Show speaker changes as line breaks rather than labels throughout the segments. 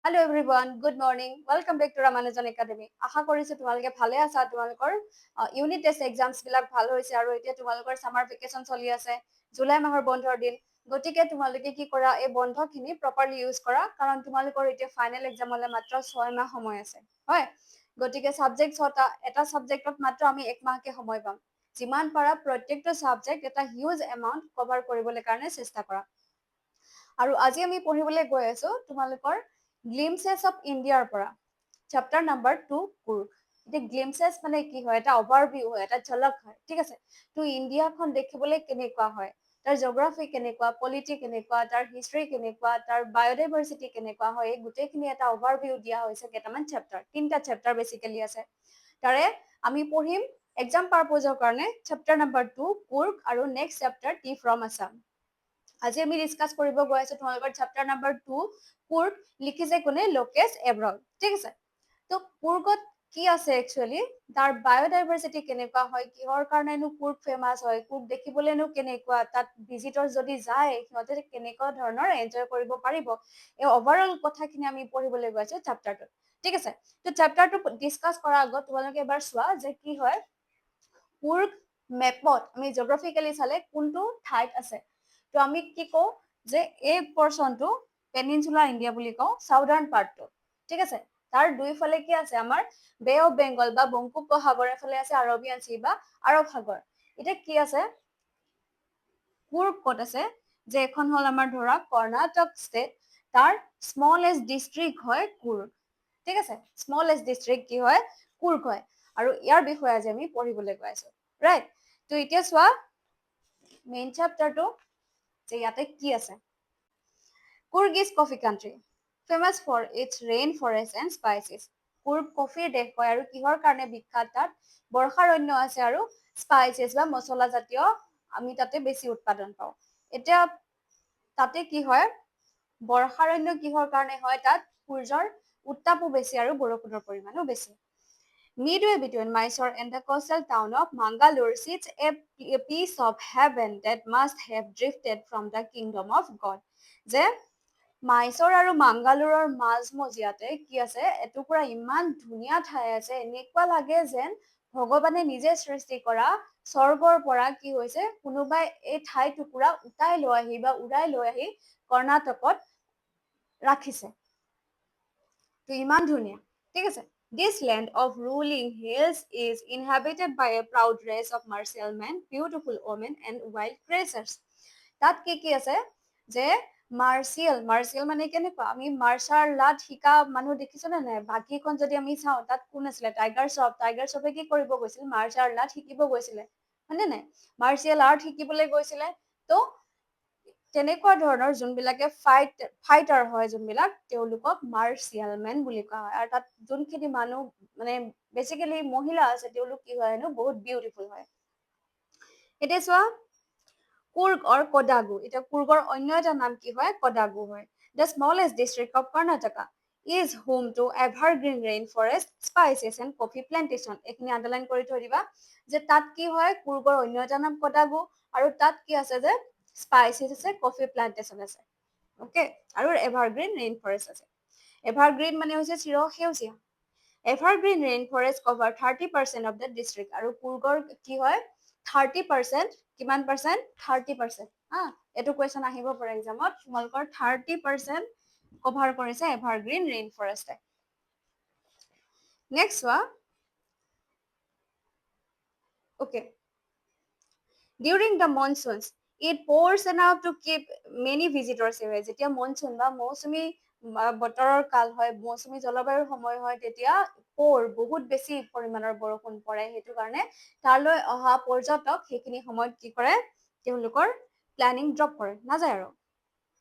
Hello everyone, good morning, welcome back to Ramanujan Academy. আশা কৰিছোঁ তোমালোকে ভালে আছা, তোমালোকৰ ইউনিট টেষ্ট এক্সামছ বিলাক ভাল হৈছে আৰু এতিয়া তোমালোকৰ ছামাৰ ভেকেশ্যন চলি আছে, জুলাই মাহৰ বন্ধৰ দিন। গতিকে তোমালোকে কি কৰা, এই বন্ধখিনি প্ৰপাৰলি ইউজ কৰা, কাৰণ তোমালোকৰ এতিয়া ফাইনেল এক্সামলৈ মাত্ৰ 6 মাহ সময় আছে, হয়। গতিকে ছাবজেক্ট ছটা, এটা ছাবজেক্টত মাত্ৰ আমি এক মাহকে সময় পাম। যিমান পাৰা প্ৰত্যেকটো ছাবজেক্ট এটা হিউজ এমাউণ্ট কভাৰ কৰিবলৈ কাৰণে চেষ্টা কৰা। আৰু আজি আমি পঢ়িবলৈ গৈ আছো তোমালোকৰ গ্লিমছেছ অফ ইণ্ডিয়াৰ পৰা চেপ্টাৰ নাম্বাৰ 2, কুৰ্গ। এতিয়া গ্লিমছেছ মানে কি হয়? এটা অভাৰভিউ হয়, এটা ঝলক হয়, ঠিক আছে? তো ইণ্ডিয়াখন দেখিবলৈ কেনেকুৱা হয়, তাৰ জিঅ'গ্ৰাফি কেনেকুৱা, পলিটি কেনেকুৱা, তাৰ হিষ্ট্ৰী কেনেকুৱা, তাৰ বায়'ডাইভাৰ্চিটি কেনেকুৱা হয়, এই গোটেইখিনি এটা অভাৰভিউ দিয়া হৈছে কেইটামান চেপ্টাৰ, তিনিটা চেপ্টাৰ বেচিকেলি আছে। তাৰে আমি পঢ়িম এক্সাম পাৰপজৰ কাৰণে চেপ্টাৰ নাম্বাৰ 2, কুৰ্গ আৰু next chapter, Tea from Assam. আজি আমি ডিছকাছ কৰিব গৈ আছো তোমালোকৰ চেপ্টাৰ নাম্বাৰ 2, কুৰ্গ। লিখিছে কোনে? লোকেশ এব্ৰল, ঠিক আছে? তো কুৰ্গত কি আছে একচুৱেলি, তাৰ বায়'ডাইভাৰ্চিটি কেনেকুৱা হয়, কিহৰ কাৰণেনো কুৰ্গ ফেমাছ হয়, কুৰ্গ দেখিবলৈনো কেনেকুৱা, তাত ভিজিটৰ যদি যায় সিহঁতে কেনেকুৱা ধৰণৰ এনজয় কৰিব পাৰিব, এই অভাৰঅল কথাখিনি আমি পঢ়িবলৈ গৈ আছো চেপ্টাৰটোত, ঠিক আছে? তো চেপ্টাৰটো ডিছকাছ কৰাৰ আগত তোমালোকে এবাৰ চোৱা যে কি হয় কুৰ্গ। মেপত আমি জিঅ'গ্ৰাফিকেলি চালে কোনটো ঠাইত আছে? তো আমি কি কওঁ যে এই পৰ্চনটো পেনিনচুলা ইণ্ডিয়া বুলি কওঁ, চাউদাৰ্ণ পাৰ্টটো, ঠিক আছে? তাৰ দুইফালে কি আছে? আমাৰ বে অফ বেংগল বা বংগোপসাগৰ, এফালে আছে আৰবিয়ান চি বা আৰব সাগৰ। এতিয়া কি আছে, কুৰ্গ ক'ত আছে যে এখন হ'ল আমাৰ ধৰা কৰ্ণাটক ষ্টেট, তাৰ স্মলেষ্ট ডিষ্ট্ৰিক্ট হয় কুৰ্গ, ঠিক আছে? স্মলেষ্ট ডিষ্ট্ৰিক্ট কি হয়? কুৰ্গ হয়। আৰু ইয়াৰ বিষয়ে আজি আমি পঢ়িবলৈ গৈ আছো, ৰাইট? তো এতিয়া চোৱা মেইন চেপ্টাৰটো যে ইয়াতে কি আছে। Coorg is coffee country, famous for its rain forest and spices. Coorg কফিৰ দেশ হয় আৰু কিহৰ কাৰণে বিখ্যাত? তাত বৰ্ষাৰণ্য আছে আৰু স্পাইচেছ বা মছলা জাতীয় আমি তাতে বেছি উৎপাদন পাওঁ। এতিয়া তাতে কি হয়, বৰ্ষাৰণ্য কিহৰ কাৰণে হয়? তাত সূৰ্যৰ উত্তাপো বেছি আৰু বৰষুণৰ পৰিমাণো বেছি। Midway between Mysore and the coastal town of Mangalore sits a piece of heaven that must have drifted from the kingdom of God. যে মাইচৰ আৰু মাংগালোৰৰ মাজমজিয়াতে কি আছে? এটুকুৰা ইমান ধুনীয়া ঠাই আছে, এনেকুৱা লাগে যেন ভগৱানে নিজে সৃষ্টি কৰা স্বৰ্গৰ পৰা কি হৈছে, কোনোবাই এই ঠাই টুকুৰা উটাই লৈ আহি বা উৰাই লৈ আহি কৰ্ণাটকত ৰাখিছে। তো ইমান ধুনীয়া, ঠিক আছে? This land of rolling hills is inhabited by a proud race of martial men, beautiful women and wild creatures. তাত কি কি আছে যে মাৰ্চিয়েল, মাৰ্চিয়েল মানে কেনেকুৱা? আমি মাৰ্চাল আৰ্ট শিকা মানুহ দেখিছো নে নাই? বাকীখন যদি আমি চাওঁ, তাত কোন আছিলে? টাইগাৰ শ্ৰফ। টাইগাৰ শ্ৰফে কি কৰিব গৈছিল? মাৰ্চাল আৰ্ট শিকিব গৈছিলে, হয়নে নাই? মাৰ্চিয়েল আৰ্ট শিকিবলৈ গৈছিলে। তো তেনেকুৱা ধৰণৰ যোনবিলাকে ফাইটাৰ হয় যোনবিলাক, তেওঁলোকক মাৰ্চিয়েল মেন বুলি কোৱা হয়। আৰু তাত যোনখিনি মানুহ মানে বেচিকেলি মহিলা আছে, তেওঁলোক কি হয় হেনো বহুত বিউটিফুল হয়। এতিয়া চোৱা, কুৰ্গ অৰ কদাগু। এতিয়া কুৰ্গৰ অন্য এটা নাম কি হয়? কদাগু হয়। The smallest district of Karnataka is home to evergreen rain forest, spices and coffee plantation. এইখিনি আণ্ডাৰলাইন কৰি থৈ দিবা যে তাত কি হয়, কুৰ্গৰ অন্য এটা নাম কদাগু আৰু তাত কি আছে যে স্পাইচেছ আছে, কফি প্লান্টেশ্যন আছে, অ'কে, আৰু এভাৰগ্ৰীণ ৰেইন ফৰেষ্ট আছে। এভাৰগ্ৰীণ মানে হৈছে চিৰ সেউজীয়া। Evergreen rain forest cover 30% of the district. আৰু কুৰ্গৰ কি হয়, 30%। কিমান পাৰ্চেণ্ট? 30% হা। এইটো কুৱেশ্যন আহিব পাৰে এক্সামত তোমালোকৰ। 30% কভাৰ কৰিছে এভাৰগ্ৰীণ ৰেইন ফৰেষ্টে। নেক্সট চোৱা, okay. During the monsoons, it pours enough to keep many visitors away. যেতিয়া মনচুন বা মৌচুমী বতৰৰ কাল হয়, মৌচুমী জলবায়ুৰ সময় হয়, তেতিয়া প'ৰ বহুত বেছি পৰিমাণৰ বৰষুণ পৰে। সেইটো কাৰণে তালৈ অহা পৰ্যটক সেইখিনি সময়ত কি কৰে, তেওঁলোকৰ প্লেনিং ড্ৰপ কৰে, নাযায়। আৰু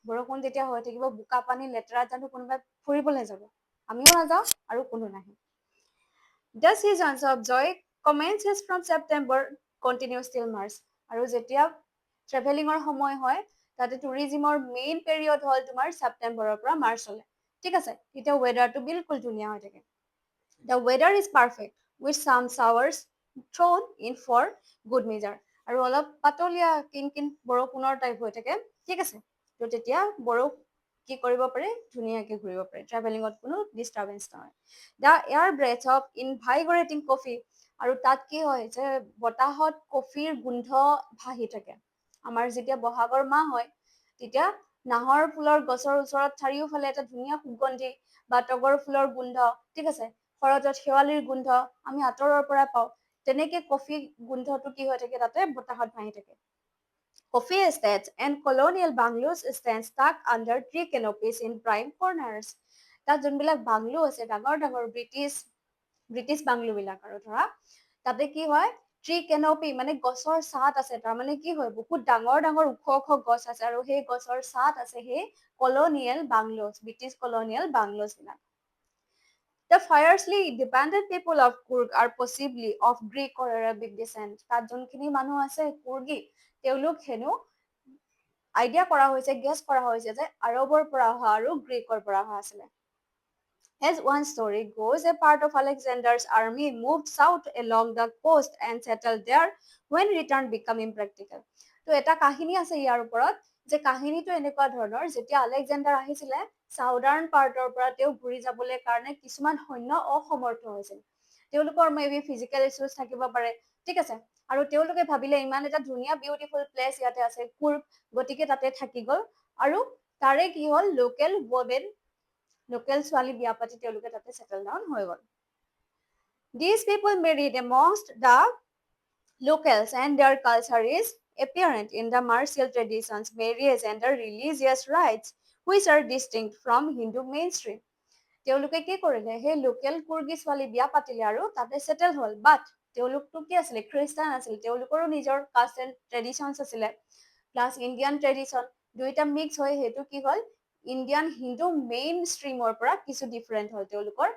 বৰষুণ যেতিয়া হৈ থাকিব, বোকা পানী লেতেৰা, জানো কোনোবাই ফুৰিবলৈ যাব? আমিও নাযাওঁ আৰু কোনো নাহে। The seasons of joy commences from September, continues till March. আৰু যেতিয়া ট্ৰেভেলিঙৰ সময় হয়, তাতে টুৰিজিমৰ মেইন পিৰিয়ড হ'ল তোমাৰ ছেপ্টেম্বৰৰ পৰা মাৰ্চলৈ, ঠিক আছে? তেতিয়া ৱেডাৰটো বিলকুল ধুনীয়া হৈ থাকে। The weather is perfect, with some showers thrown in for good measure. আৰু অলপ পাতলীয়া কিন কিন বৰষুণৰ টাইপ হৈ থাকে, ঠিক আছে? তো তেতিয়া বৰষুণ কি কৰিব পাৰে? ধুনীয়াকে ঘূৰিব পাৰে, ট্ৰেভেলিঙত কোনো ডিষ্টাৰ্বেঞ্চ নহয়। The air breathes of invigorating coffee. আৰু তাত কি হয় যে বতাহত কফিৰ গোন্ধ ভাহি থাকে। আমাৰ যেতিয়া বহাগৰ মাহ হয়, তেতিয়া নাহৰ ফুলৰ গছৰ ওচৰত চাৰিওফালে এটা ধুনীয়া সুগন্ধি বা তগৰ ফুলৰ গোন্ধ, ঠিক আছে, শৰতত শেৱালিৰ গোন্ধ আমি আঁতৰৰ পৰা পাওঁ। তেনেকে কফি গোন্ধটো কি হৈ থাকে? তাতে বতাহত ভাহি থাকে। Coffee estates and colonial bungalows stand tucked under tree canopies in prime corners. তাত যোনবিলাক বাংলো আছে, ডাঙৰ ডাঙৰ ব্ৰিটিছ বাংলো বিলাক, আৰু ধৰা তাতে কি হয়, ট্ৰি কেনপি মানে গছৰ ছাঁত আছে। তাৰমানে কি হয়, বহুত ডাঙৰ ডাঙৰ ওখ ওখ গছ আছে আৰু সেই গছৰ ছাঁত আছে সেই colonial bungalows, British colonial bungalows বিলাক। The fiercely independent people of Coorg are possibly of Greek or Arabic descent. তাত যোনখিনি মানুহ আছে কুৰ্গী, তেওঁলোক হেনো আইডিয়া কৰা হৈছে, গেছ কৰা হৈছে যে আৰবৰ পৰা অহা আৰু গ্ৰীকৰ পৰা অহা আছিলে। As one story goes, a part of Alexander's army moved south along the coast and settled there when return became impractical. তো এটা কাহিনী আছে ইয়াৰ ওপৰত যে কাহিনীটো এনেকুৱা ধৰণৰ, যেতিয়া আলেকজেণ্ডাৰ আহিছিলে চাউদাৰ্ণ পাৰ্টৰ পৰা, তেওঁ ঘূৰি যাবলৈ কাৰণে কিছুমান সৈন্য অসমৰ্থ হৈছিল। তেওঁলোকৰ মে বি ফিজিকেল ইছ্যুজ থাকিব পাৰে, ঠিক আছে, আৰু তেওঁলোকে ভাবিলে ইমান এটা ধুনীয়া বিউটিফুল প্লেচ ইয়াতে আছে কুৰ্গ, গতিকে তাতে থাকি গ'ল। আৰু তাৰে কি হ'ল, লোকেল ৱমেন, লোকেল ছোৱালী বিয়া পাতি তেওঁলোকে তাতে ছেটেল ডাউন হৈ গ'ল। These people married amongst the locals and their culture is apparent in the martial traditions, marriage and the religious rites, which are distinct from Hindu mainstream. তেওঁলোকে কি কৰিলে, সেই লোকেল কুৰ্গী ছোৱালী বিয়া পাতিলে আৰু তাতে ছেটেল হ'ল। বাট তেওঁলোকতো কি আছিলে? খ্ৰীষ্টান আছিল। তেওঁলোকৰো নিজৰ কাষ্ট এণ্ড ট্ৰেডিশ্যনছ আছিলে, প্লাছ ইণ্ডিয়ান ট্ৰেডিশ্যন, দুয়োটা মিক্স হৈ সেইটো কি হ'ল, ইণ্ডিয়ান হিন্দু মেইন ষ্ট্ৰীমৰ পৰা কিছু ডিফাৰেণ্ট হ'ল তেওঁলোকৰ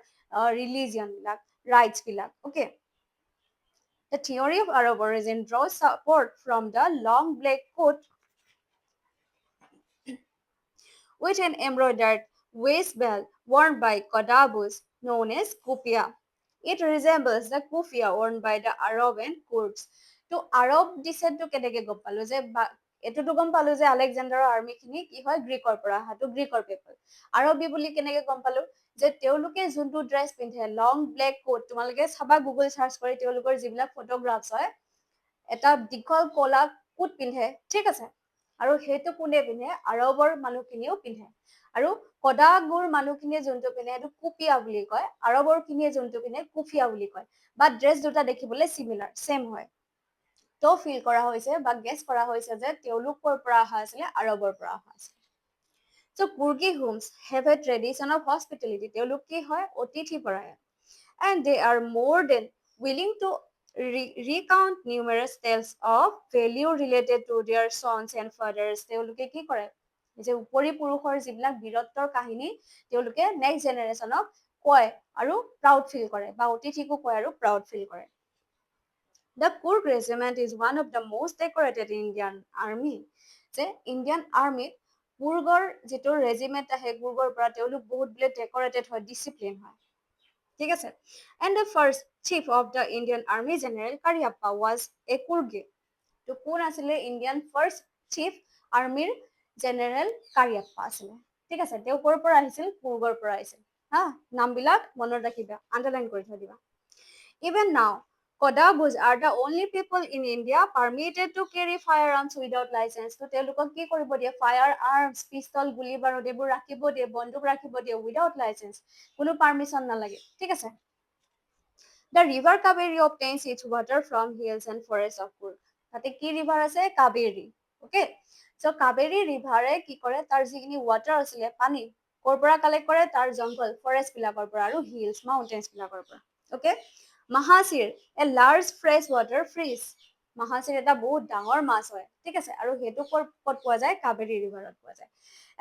ৰিলিজিয়নবিলাক, ৰাইটছবিলাক, okay. The theory of Arab origin draws support from the long black coat with an embroidered waist belt worn by Kodavus, known as kupia. It resembles the kufia worn by the Arab and Kurds. তো আৰব ডিচেণ্টটো কেনেকে গম পালো যে এইটোতো গম পালো যে আলেকজেণ্ডাৰৰ আৰ্মিখিনি কি হয়, গ্ৰীকৰ পৰা অহাটো, গ্ৰীকৰ পিপল। আৰবী বুলি কেনেকে গম পালো যে তেওঁলোকে যোনটো ড্ৰেছ পিন্ধে, লং ব্লেক কোট, তোমালোকে চাবা গুগল চাৰ্চ কৰি তেওঁলোকৰ যিবিলাক ফটোগ্ৰাফছ হয়, এটা দীঘল কলা কোট পিন্ধে, ঠিক আছে, আৰু সেইটো কোনে পিন্ধে? আৰবৰ মানুহখিনিও পিন্ধে। আৰু কদাগুৰ মানুহখিনিয়ে যোনটো পিন্ধে সেইটো কুপিয়া বুলি কয়, আৰবৰ খিনিয়ে যোনটো পিন্ধে কুফিয়া বুলি কয়। বা ড্ৰেছ দুটা দেখিবলৈ চিমিলাৰ, ছেম হয়। তো ফিল কৰা হৈছে বা গেছ কৰা হৈছে যে তেওঁলোক ক'ৰ পৰা অহা আছিলে? আৰবৰ পৰা অহা আছিলে। So Coorgi homes have a tradition of hospitality. তেওঁলোক কি হয়? অতিথি পৰায়ণ। And they are more than willing to recount numerous tales of valour related to their sons and fathers. তেওঁলোকে কি কৰে যে উপৰি পুৰুষৰ যিবিলাক বীৰত্বৰ কাহিনী তেওঁলোকে নেক্সট জেনেৰেশ্যনক কয় আৰু প্ৰাউড ফিল কৰে, বা অতিথিকো কয় আৰু প্ৰাউড ফিল কৰে। The Coorg Regiment is one of the most decorated Indian Army. যে ইণ্ডিয়ান আৰ্মিত কুৰ্গৰ যিটো ৰেজিমেণ্ট আহে কুৰ্গৰ পৰা, তেওঁলোক বহুত বোলে ডেকৰেটেড হয়, ডিচিপ্লিন হয়, ঠিক আছে। And the first chief of the Indian Army, General Cariappa, was a Coorgi. তো কোন আছিলে ইণ্ডিয়ান ফাৰ্ষ্ট চিফ আৰ্মিৰ? জেনেৰেল কাৰিয়াপ্পা আছিলে, ঠিক আছে। তেওঁ ক'ৰ পৰা আহিছিল? কুৰ্গৰ পৰা আহিছিল। হা, নামবিলাক মনত ৰাখিবা, আণ্ডাৰলাইন কৰি থৈ দিবা। Even now, Kodavus are the only people in India permitted to carry firearms without license. তো তেওঁলোকক কি কৰিব দিয়ে? ফায়াৰ আৰ্মছ, পিষ্টল, গুলী বাৰুদ এইবোৰ ৰাখিব দিয়ে, বন্দুক ৰাখিব দিয়ে উইদাউট লাইচেন্স, কোনো পাৰ্মিশ্যন নালাগে, ঠিক আছে। The river Kaveri obtains its water from hills and forests of Coorg. তাতে কি ৰিভাৰ আছে? কাবেৰী, অ'কে। চ' কাবেৰী ৰিভাৰে কি কৰে, তাৰ যিখিনি ৱাটাৰ আছিলে, পানী ক'ৰ পৰা কালেক্ট কৰে? তাৰ জংঘল, ফৰেষ্ট বিলাকৰ পৰা আৰু হিলছ, মাউণ্টেইনছ বিলাকৰ পৰা, okay. Mahseer, a large fresh water fish. মাহাচিৰ এটা বহুত ডাঙৰ মাছ হয়, ঠিক আছে, আৰু সেইটো ক'ত ক'ত পোৱা যায়? কাবেৰী ৰিভাৰত পোৱা যায়।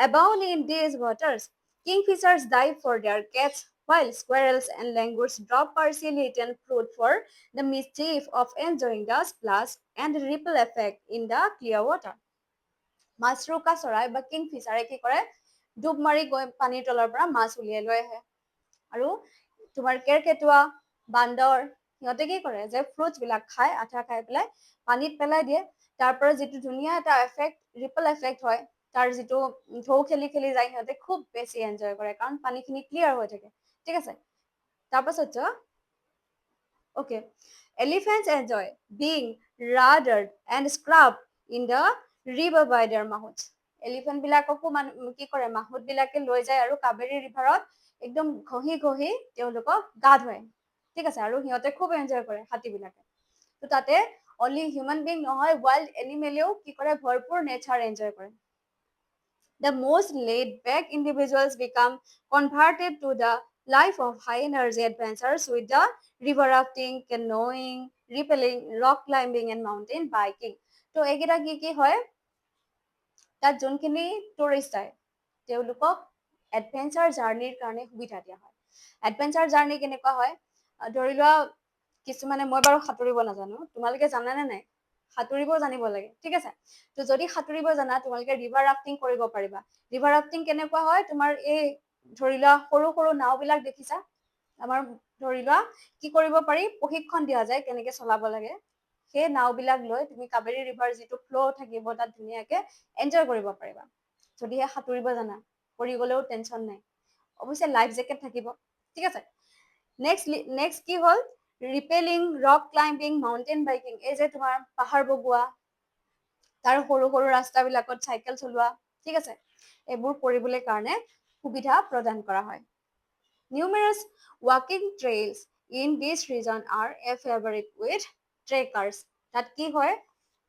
Abound in these waters. Kingfishers dive for their catch, while squirrels and langurs drop partially eaten fruit for the mischief of enjoying the splash and ripple effect in the clear water. মাছৰোকা চৰাই বা কিংফিচাৰে কি কৰে? ডুব মাৰি গৈ পানীৰ তলৰ পৰা মাছ উলিয়াই লৈ আহে। আৰু তোমাৰ কেৰ্কেটুৱা, বান্দৰ, সিহঁতে কি কৰে যে ফ্ৰুটছ বিলাক খাই, আঠা খাই পেলাই পানীত পেলাই দিয়ে। তাৰ পৰা যিটো ধুনীয়া এটা এফেক্ট, ৰিপল এফেক্ট হয়, তাৰ যিটো ঢৌ খেলি খেলি যায়, সিহঁতে খুব বেছি এনজয় কৰে, কাৰণ পানীখিনি ক্লিয়াৰ হৈ থাকে, ঠিক আছে? তাৰপাছত যোৱা। Okay, elephants enjoy being lathered and scrubbed in the river by their mahouts. Elephant বিলাককো মান কি কৰে, মাহুত বিলাকে লৈ যায় আৰু কাবেৰী ৰিভাৰত একদম ঘঁহি ঘঁহি তেওঁলোকক গা ধুৱায়, ঠিক আছে? আৰু সিহঁতে খুব এনজয় কৰে, হাতীবিলাকে। তো তাতে অনলি হিউমেন বিং নহয়, ৱাইল্ড এনিমেলেও কি কৰে, ভৰপূৰ নেচাৰ এনজয় কৰে। The most laid back individuals become converted to the life of high energy adventures with the river rafting, canoeing, rappelling, rock climbing and mountain biking. তো এইকেইটা কি কি হয়? তাত যোনখিনি টুৰিষ্ট আহে, তেওঁলোকক এডভেঞ্চাৰ জাৰ্ণিৰ কাৰণে সুবিধা দিয়া হয়। এডভেঞ্চাৰ জাৰ্ণি কেনেকুৱা হয়? ধৰি লোৱা কিছুমানে, মই বাৰু সাঁতুৰিব নাজানো, তোমালোকে জানানে নাই? সাঁতুৰিব জানিব লাগে, ঠিক আছে? তো যদি সাঁতুৰিব জানা, তোমালোকে ৰিভাৰ ৰাফটিং কৰিব পাৰিবা। ৰিভাৰ ৰাফটিং কেনেকুৱা হয়? তোমাৰ এই ধৰি লোৱা সৰু সৰু নাওবিলাক দেখিছা আমাৰ, ধৰি লোৱা কি কৰিব পাৰি, প্ৰশিক্ষণ দিয়া যায় কেনেকে চলাব লাগে। সেই নাওবিলাক লৈ তুমি কাবেৰী ৰিভাৰ যিটো ফ্ল' থাকিব, তাত ধুনীয়াকে এনজয় কৰিব পাৰিবা, যদিহে সাঁতুৰিব জানা। পৰি গ'লেও টেনচন নাই, অৱশ্যে লাইফ জেকেট থাকিব, ঠিক আছে? নেক্সট কি হ'ল? Rappelling, rock climbing, mountain biking, এই যে তোমাৰ পাহাৰ বগোৱা, তাৰ সৰু সৰু ৰাস্তাবিলাকত চাইকেল চলোৱা, ঠিক আছে? এইবোৰ কৰিবলৈ কাৰণে সুবিধা প্ৰদান কৰা হয়। Numerous walking trails in this region are a favorite with trekkers. তাত কি হয়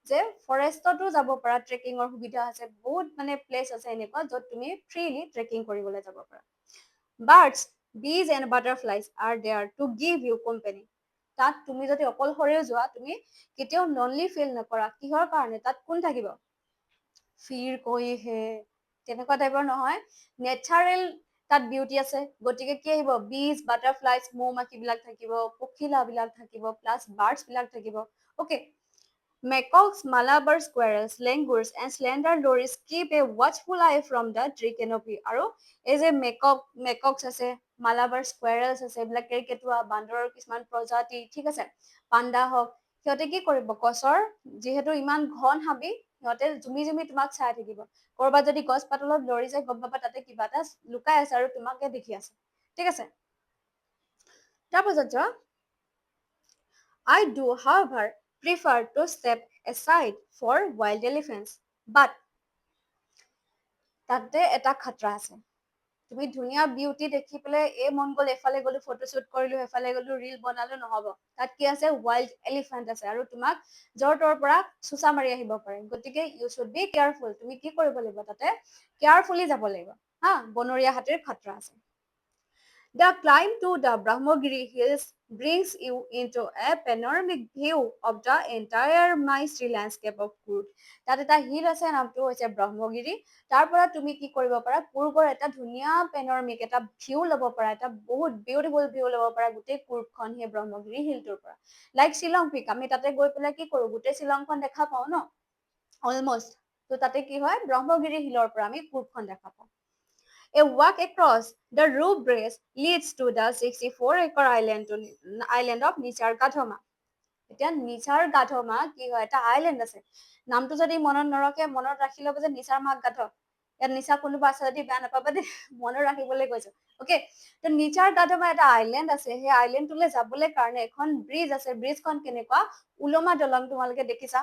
যে ফৰেষ্টতো যাব পৰা ট্ৰেকিঙৰ সুবিধা আছে। বহুত মানে প্লেচ আছে এনেকুৱা য'ত তুমি ফ্ৰীলি ট্ৰেকিং কৰিবলৈ যাব পাৰা। Birds, bees and butterflies are there to give you company. তাত তুমি যদি অকলশৰেও যোৱা, তুমি কেতিয়াও লনলি ফিল নকৰা। কিহৰ কাৰণে? তাত কোন থাকিব? फिर कोई है, তেনেকুৱা টাইপৰ নহয়। নেচাৰেল তাত বিউটি আছে, গতিকে কি আহিব? বিজ, বাটাৰফ্লাইজ, মৌ মাখিবিলাক থাকিব, পখিলাবিলাক থাকিব, প্লাছ বাৰ্ডছ বিলাক থাকিব। Okay, macaques, Malabar squirrels, langurs and slender loris keep a watchful eye from the tree canopy. আৰু এই যে মেকক্স আছে, মালাবাৰ স্কুৱেৰেলছ আছে, এইবিলাক কেৰ্কেটুৱা, বান্দৰৰ কিছুমান প্ৰজাতি, ঠিক আছে, পাণ্ডা হওক, সিহঁতে কি কৰিব? গছৰ যিহেতু ইমান ঘন হাবি, সিহঁতে জুমি জুমি তোমাক চাই থাকিব। ক'ৰবাত যদি গছ পাত অলপ লৰি যায়, গম পাবা তাতে কিবা এটা লুকাই আছে আৰু তোমাকে দেখি আছে, ঠিক আছে? তাৰপাছত যোৱা। I do, however, prefer to step aside for wild elephants. But তাতে এটা খাতৰা আছে। তুমি ধুনীয়া বিউটি দেখি পেলাই এই মন গ'ল, এফালে গ'লো, ফটোশ্বুট কৰিলো, এফালে গ'লো, ৰিল বনালো, নহ'ব। তাত কি আছে? ৱাইল্ড এলিফেণ্ট আছে আৰু তোমাক য'ৰ ত'ৰ পৰা চোচা মাৰি আহিব পাৰে। গতিকে you should be careful. তুমি কি কৰিব লাগিব? তাতে কেয়াৰফুলি যাব লাগিব। হা, বনৰীয়া হাতীৰ খাতৰা আছে। The climb to the Brahmagiri Hills brings you into a panoramic view of the entire misty landscape of Coorg. তাত এটা হিল আছে, নামটো হৈছে ব্ৰহ্মগিৰি। তাৰ পৰা তুমি কি কৰিব পাৰা? কুৰ্গৰ এটা ধুনীয়া পেনৰমিক এটা ভিউ ল'ব পাৰা, এটা বহুত বিউটিফুল ভিউ ল'ব পাৰা গোটেই কুৰ্গখন সেই ব্ৰহ্মগিৰি হিলটোৰ পৰা। লাইক শ্বিলং পিক, আমি তাতে গৈ পেলাই কি কৰো? গোটেই শ্বিলংখন দেখা পাওঁ ন অলমষ্ট। ত' তাতে কি হয়? ব্ৰহ্মগিৰি হিলৰ পৰা আমি কুৰ্গখন দেখা পাওঁ। A walk across the rope bridge leads to the 64 acre island of Nisargadhama. এতিয়া নিচাৰগাধমা কি হয়? এটা আইলেণ্ড আছে। নামটো যদি মনত নৰখে, মনত ৰাখি ল'ব যে নিচাৰ মাক গাধ। ইয়াত নিচা কোনোবা আছে যদি বেয়া নাপাবা দেই, মনত ৰাখিবলৈ কৈছো। অ'কে, তো নিচাৰগাধমা এটা আইলেণ্ড আছে। সেই আইলেণ্ডটোলৈ যাবলৈ কাৰণে এখন ব্ৰিজ আছে। ব্ৰিজখন কেনেকুৱা? ওলমা দলং। তোমালোকে দেখিছা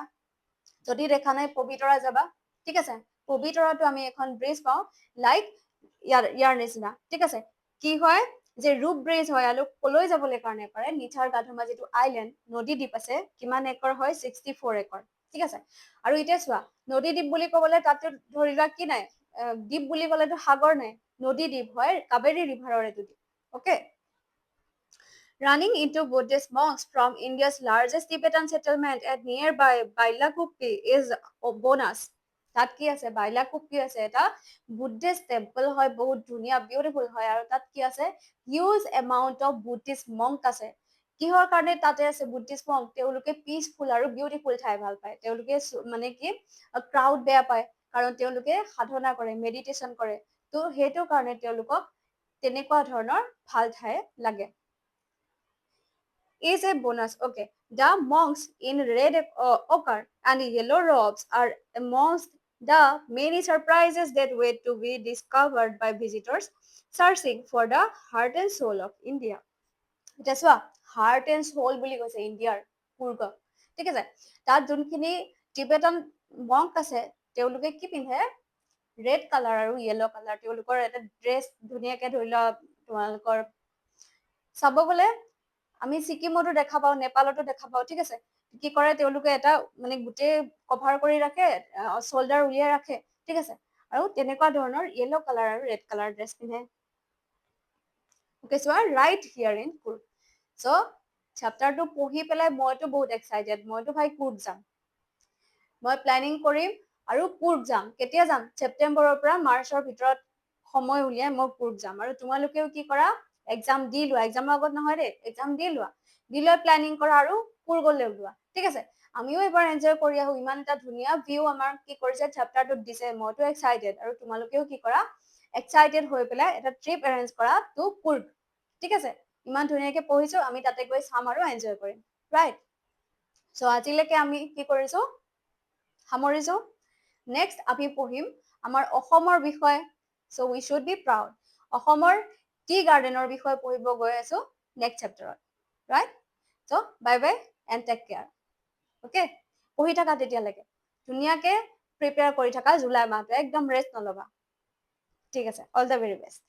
যদি দেখা নাই, পবিতৰা যাবা, ঠিক আছে? পবিতৰাটো আমি এখন ব্ৰিজ পাওঁ, লাইক ইয়াৰ নিচিনা, ঠিক আছে? কি হয় যে ৰোপ ব্ৰিজ হয় আৰু কলৈ যাবলৈ কাৰণে পাৰে? নিচাৰগাধমা যিটো আইলেণ্ড, নদী দ্বীপ আছে। কিমান একৰ হয়? 64 একৰ, ঠিক আছে? আৰু এতিয়া চোৱা, নদী দ্বীপ বুলি ক'বলৈ তাতো ধৰি লোৱা কি নাই? দ্বীপ বুলি ক'লেতো সাগৰ নাই, নদী দ্বীপ হয়, কাবেৰী ৰিভাৰৰ এইটো দ্বীপ। Okay. Running into Buddhist monks from India's largest Tibetan settlement at nearby Bylakuppe is a bonus. তাত কি আছে? বাইলাকুপ্পি আছে, এটা বুদ্ধিষ্ট টেম্পল হয়, বহুত ধুনীয়া, বিউটিফুল হয়। আৰু তাত কি আছে? Huge amount of Buddhist monk আছে। কিহৰ কাৰণে তাতে আছে বুদ্ধিষ্ট মংক? তেওঁলোকে পিচফুল আৰু বিউটিফুল ঠাই ভাল পায়। তেওঁলোকে মানে কি ক্ৰাউড বেয়া পায়, কাৰণ তেওঁলোকে সাধনা কৰে, মেডিটেশ্যন কৰে। ত' সেইটো কাৰণে তেওঁলোকক তেনেকুৱা ধৰণৰ ভাল ঠাই লাগে। Is a bonus. Okay. The monks in red ochre and yellow robes are amongst the many surprises that wait to be discovered by visitors searching for the heart and soul of India. এতিয়া চোৱা, heart and চ'ল বুলি কৈছে ইণ্ডিয়াৰ কুৰ্গ, ঠিক আছে? তাত যোনখিনি Tibetan monk আছে, তেওঁলোকে কি পিন্ধে? ৰেড কালাৰ আৰু য়েল্ল' কালাৰ তেওঁলোকৰ এটা ড্ৰেছ। ধুনীয়াকে ধৰি লোৱা, তোমালোকৰ চাব গ'লে আমি ছিকিমতো দেখা পাওঁ, নেপালতো দেখা পাওঁ, ঠিক আছে? কি কৰে তেওঁলোকে? এটা মানে গোটেই কভাৰ কৰি ৰাখে, চল্ডাৰ উলিয়াই ৰাখে, ঠিক আছে? আৰু তেনেকুৱা ধৰণৰ য়েল্ল' কালাৰ আৰু ৰেড কালাৰ ড্ৰেছ পিন্ধে। অ'কে, চোৱা, ৰাইট here in Coorg. চ' চেপ্টাৰটো পঢ়ি পেলাই মইতো বহুত এক্সাইটেড। মইতো ভাই কুৰ্গ যাম। মই প্লেনিং কৰিম আৰু কুৰ্গ যাম। কেতিয়া যাম? ছেপ্টেম্বৰৰ পৰা মাৰ্চৰ ভিতৰত সময় উলিয়াই মই কুৰ্গ যাম। আৰু তোমালোকেও কি কৰা? এক্সাম দি লোৱা, এক্সামৰ আগত নহয় দেই, এক্সাম দি লোৱা, দি লৈ প্লেনিং কৰা আৰু কুৰ্গলৈ ওলোৱা, ঠিক আছে? আমিও এবাৰ এনজয় কৰি আহো। ইমান এটা ধুনীয়া ভিউ আমাৰ কি কৰিছে, চেপ্টাৰটোত দিছে। মইতো এক্সাইটেড আৰু তোমালোকেও কি কৰা? এক্সাইটেড হৈ পেলাই এটা ট্ৰিপ এৰেঞ্জ কৰা টু কুৰ্গ, ঠিক আছে? ইমান ধুনীয়াকে পঢ়িছো আমি, তাতে গৈ চাম আৰু এনজয় কৰিম, ৰাইট? চ' আজিলৈকে আমি কি কৰিছো? সামৰিছো। নেক্সট আমি পঢ়িম আমাৰ অসমৰ বিষয়ে। So we should be proud. অসমৰ টি গাৰ্ডেনৰ বিষয়ে পঢ়িব গৈ আছো next চেপ্টাৰত, right? So bye bye and take care, okay? পঢ়ি থাকা তেতিয়ালৈকে, ধুনীয়াকে প্ৰিপেয়াৰ কৰি থাকা। জুলাই মাহটো একদম ৰেষ্ট নল'বা, ঠিক আছে? All the very best.